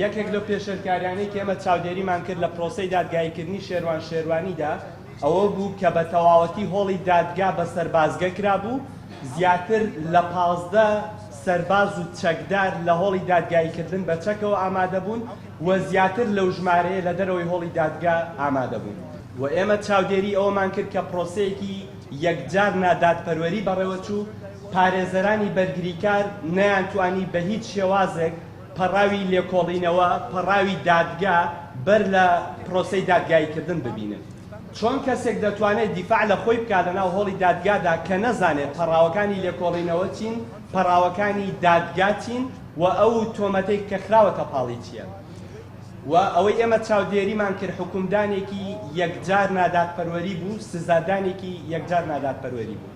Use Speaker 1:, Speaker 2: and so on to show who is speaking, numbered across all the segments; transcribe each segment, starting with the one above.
Speaker 1: یەکێک لەو پێشێلکاریانەی کە ئێمە چاودێریمان کرد لە پرۆسەی دادگاییکردنی شێروان شێروانیدا ئەوە بوو کە بە تەواوەتی هۆڵی دادگا بە سەربازگە کرابوو، زیاتر لە 15 سەرباز و چەکدار لە هۆڵی دادگاییکردن بە چەکەوە ئامادە بوون و زیاتر لەو ژمارەیە لە دەرەوەی هۆڵی دادگا ئامادە بوون. و ئێمە چاودێری ئەوەمان کرد کە پرۆسەیەکی یەکجار نادادپەروەری بەڕێوەچوو، پارێزەرانی بەرگریکار نەیانتوانی بە هیچ شێوازێک پەڕاوی لێکۆڵینەوە، پەڕاوی دادگا بەر لە پرۆسەی دادگاییکردن ببینن. چۆن کەسێک دەتوانێت دیفاع لە خۆی بکات لەناو هۆڵی دادگادا کە نەزانێت پەڕاوەکانی لێکۆڵینەوە چین، پەڕاوەکانی دادگا چین و ئەو تۆمەتەی کە خراوەتە پاڵی چییە؟ و ئەوەی ئێمە چاودێریمان کرد حوکمدانێکی یەکجار نادادپەروەری بوو، سزادانێکی یەکجار نادادپەروەری بوو.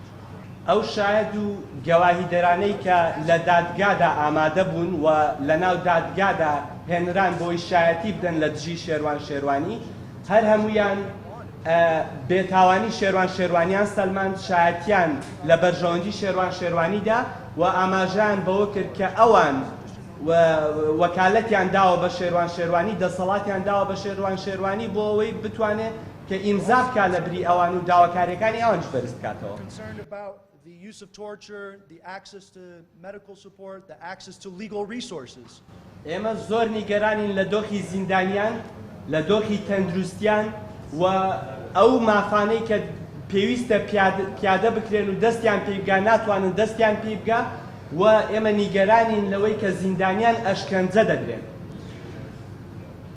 Speaker 1: ئەو شایەد و گەواهیدەرانەی کە لە دادگادا ئامادە بوون و لەناو دادگادا هێنران بۆی شایەتی بدەن لە دژی شێروان شێروانی، هەر هەموویان بێتاوانی شێروان شێروانیان سەلماند، شایەتیان لە بەرژەوەندی شێروان شێروانی دا و ئاماژەیان بەوە کرد کە ئەوان وەکالەتیان داوە بە شێروان شێروانی، دەسەڵاتیان داوە بە شێروان شێروانی بۆ ئەوەی بتوانێت کە ئیمزا بکات لە بری ئەوان و داواکارییەکانی ئەوانیش بەرز بکاتەوە. ئێمە زۆر نیگەرانین لە دۆخی زیندانیان، لە دۆخی تەندروستیان و ئەو مافانەی کە پێویستە پیادە بکرێن و دەستیان پێی بگا ناتوانن دەستیان پێی بگا و ئێمە نیگەرانین لەوەی کە زیندانیان ئەشکەنجە دەدرێن.